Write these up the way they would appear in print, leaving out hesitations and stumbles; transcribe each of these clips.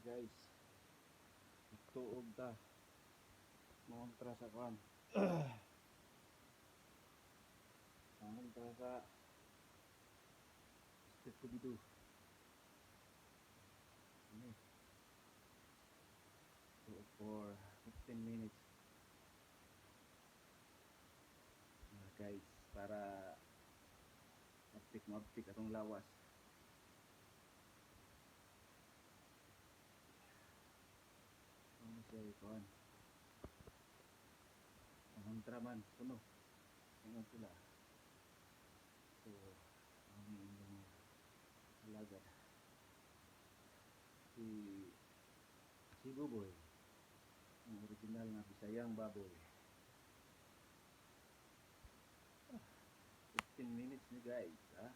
Guys. Tuog ta. Montra sa kwan. Montra sa Scooby-Doo. Ini. Tuog for 15 minutes. Guys, para maptik maptik atong lawas. Ano siya ikuan? Pangontra man, kuno. Ingon sila. So, ang inyong alagad. Si si Buboy. Ang original nga Bisayang baboy. 15 minutes ni, guys, ha?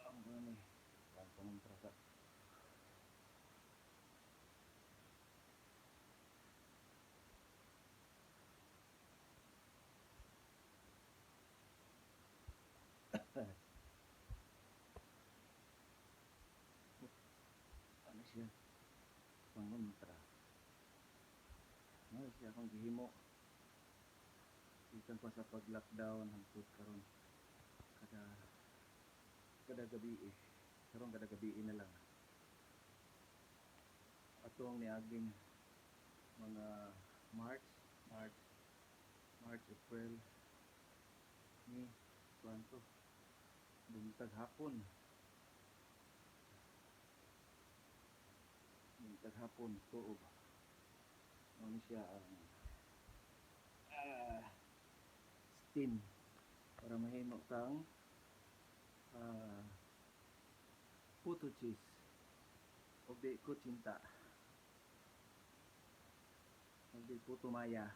Ang ano ni? Ang pangontra sa ano siya? Pangontra. Ano siya akong gihimo? Gikan pa sa pag-lockdown hangtod karon, kada kada gabi eh. Karon kada gabi na lang. Atong niaging mga March, March, March, April ni kuan to, buntag hapon. Buntag hapon tuog. Ano siya ang steam para mahimo kang puto cheese o di kutsinta o di puto maya.